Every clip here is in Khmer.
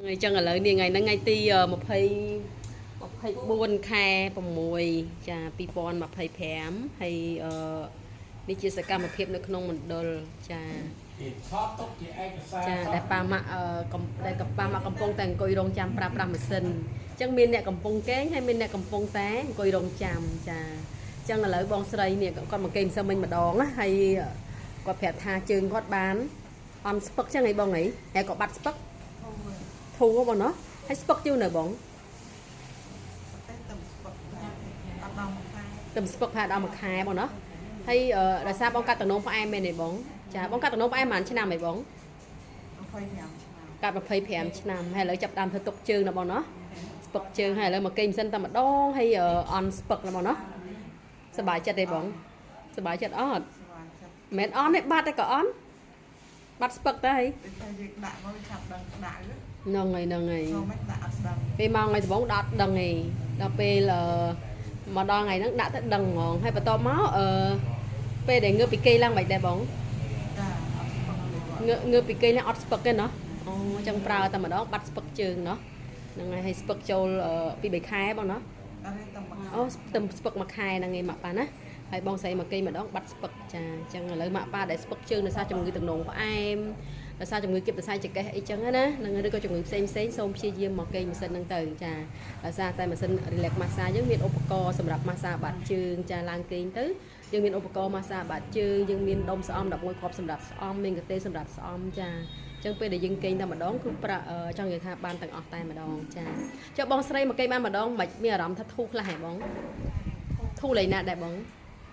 ថ្ងៃចឹងឥឡូវនេះថ្ងៃហ្នឹងថ្ងៃទី20 24ខែ6ចា2025ហើយអឺនេះជាសកម្មភាពនៅក្នុងមណ្ឌលចា គេថតទុកជាឯកសារ ចាដែលប៉ាម៉ាក់អឺកំដែលកប៉ាម៉ាក់កំពុងតែអង្គុយរងចាំប្រើប្រាស់ម៉ាស៊ីនអញ្ចឹងមានអ្នកកំពុងគេងហើយមានអ្នកកំពុងតែអង្គុយរងចាំចាអញ្ចឹងឥឡូវបងស្រីនេះគាត់មកគេងម្សិលមិញម្ដងណាហើយគាត់ប្រាប់ថាជើងគាត់បានអន់ស្ពឹកចឹងហីបងហីហើយក៏បាត់ស្ពឹកធូរបងណោះហើយស្ពឹកយូរនៅបង តែតំស្ពឹកដែរអត់ដល់មួយខែ ទៅស្ពឹកផាដល់មួយខែបងណោះហើយអឺដោយសារបងកាត់តំណងផ្អែមមែនទេបងចាបងកាត់តំណងផ្អែមប្រហែលឆ្នាំហីបង 25ឆ្នាំ កាត់25ឆ្នាំហើយឥឡូវចាប់ដើមធ្វើទុកជើងណាបងណោះស្ពឹកជើងហើយឥឡូវមកគេងម៉ាស៊ីនតែម្ដងហើយអឺអន់ស្ពឹកណាបងណោះសប្បាយចិត្តទេបងសប្បាយចិត្តអត់ ស្វាចិត្ត មិនមែនអន់ទេបាត់ទេក៏អន់បាត់ស្ពឹកទៅហើយ តែតែយើងដាក់មកវាឆាប់ដឹងក្តៅ ហ្នឹងហើយហ្នឹងហើយ ចូលមិនដាក់អត់ដឹង ពេលមកថ្ងៃដំបូងដល់អត់ដឹងទេដល់ពេលអឺមកដល់ថ្ងៃហ្នឹងដាក់ទៅដឹងហ្មងហើយបន្ទាប់មកអឺពេលដែលងើបពីគេងឡើងមិនដែរបង ចាអត់ស្ពឹកទេគាត់ ងើងើបពីគេងឡើងអត់ស្ពឹកទេណោះអូអញ្ចឹងប្រើតែម្ដងបាត់ស្ពឹកជើងណោះហ្នឹងហើយហើយស្ពឹកចូលអឺពី3ខែបងណោះ អត់ទេតែមួយខែ អូស្ទឹមស្ពឹកមួយខែហ្នឹងឯងម៉ាក់ប៉ាណាហើយបងស្រីមកគេងម្ដងបាត់ស្ពឹកចាអញ្ចឹងឥឡូវម៉ាក់ប៉ាដែលស្ពឹកជើងដោយសារជំងឺទឹកនោមផ្អែមដោយសារជំងឺគៀបសរសៃចង្កេះអីចឹងណាហ្នឹងឬក៏ជំងឺផ្សេងផ្សេងសូមព្យាយាមមកគេងម៉ាស៊ីនហ្នឹងទៅចាដោយសារតែម៉ាស៊ីន relax massage យើងមានឧបករណ៍សម្រាប់ massage បាតជើងចាឡើងគេងទៅយើងមានឧបករណ៍ massage បាតជើងយើងមានដុំស្អំ11គ្រាប់សម្រាប់ស្អំមានកទេសម្រាប់ស្អំចាអញ្ចឹងពេលដែលយើងគេងតែម្ដងគឺប្រាក់អឺចង់និយាយថាបានទាំងអស់តែម្ដងចាចុះបងស្រីមកគេងបានម្ដងមិនមានអារម្មណ៍ថាធូរខ្លះហ៎បង ធូរលេងណាដែរបង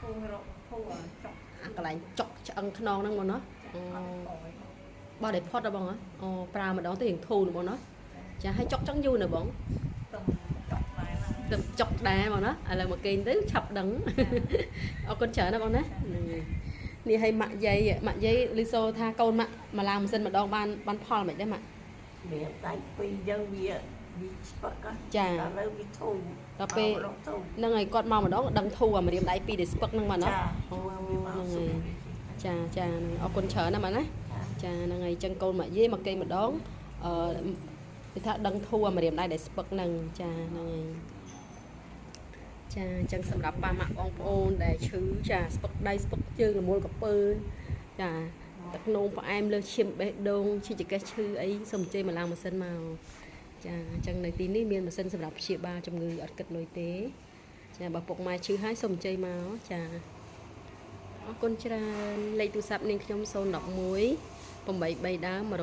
ភូរកភូចុក អាកន្លែងចុកឆ្អឹងខ្នងហ្នឹងបងណោះអូ អត់អយ បោះដែលផុតហ៎បងហ៎អូប្រើម្ដងទៅរៀងធូរណាបងណោះចាឲ្យចុកចឹងយូរណាបង ទំចុកដែរណា ទៅចុកដែរបងណាឥឡូវមកគេងទៅឆាប់ដឹងអរគុណច្រើនណាបងណាហ្នឹងហើយនេះឲ្យម៉ាក់យាយម៉ាក់យាយលឺសូថាកូនម៉ាក់មកឡើងម៉ាស៊ីនម្ដងបានបានផលមិនដែរម៉ាក់ វាដៃពីរយើងវាវាស្ពឹកហ៎ ចា ដល់លើវាធូរ ដល់ពេល មករកធូរ ហ្នឹងហើយគាត់មកម្ដងដឹងធូរអាម្រាមដៃពីរដែលស្ពឹកហ្នឹងបងណា ចា អូ វាមក ហ្នឹង សុ ហើយ ខ ចាចាហ្នឹងអរគុណច្រើនណាស់ម៉ាក់ណា ចាហ្នឹងហើយចឹងកូនមកយាយមកគេម្ដងអឺគេថាដឹងធัวម្រាមដៃដែលស្ពឹកហ្នឹងចាហ្នឹងហើយចាអញ្ចឹងសម្រាប់ប៉ាម៉ាក់បងប្អូនដែលឈឺចាស្ពឹកដៃស្ពឹកជើងរមួលកពើចាទឹកនោមផ្អែមលើសឈាមបេះដូងឈឺចង្កេះឈឺអីសូមអញ្ជើញមកឡើងម៉ាស៊ីនមកចាអញ្ចឹងនៅទីនេះមានម៉ាស៊ីនសម្រាប់ព្យាបាលជំងឺអត់គិតលុយទេចាបើពុកម៉ែឈឺហើយសូមអញ្ជើញមកចាអរគុណច្រើនលេខទូរស័ព្ទនាងខ្ញុំ011 83ដើម176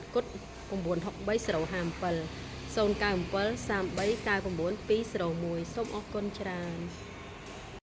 07គុត963 057 097 33 99 201សូមអរគុណច្រើន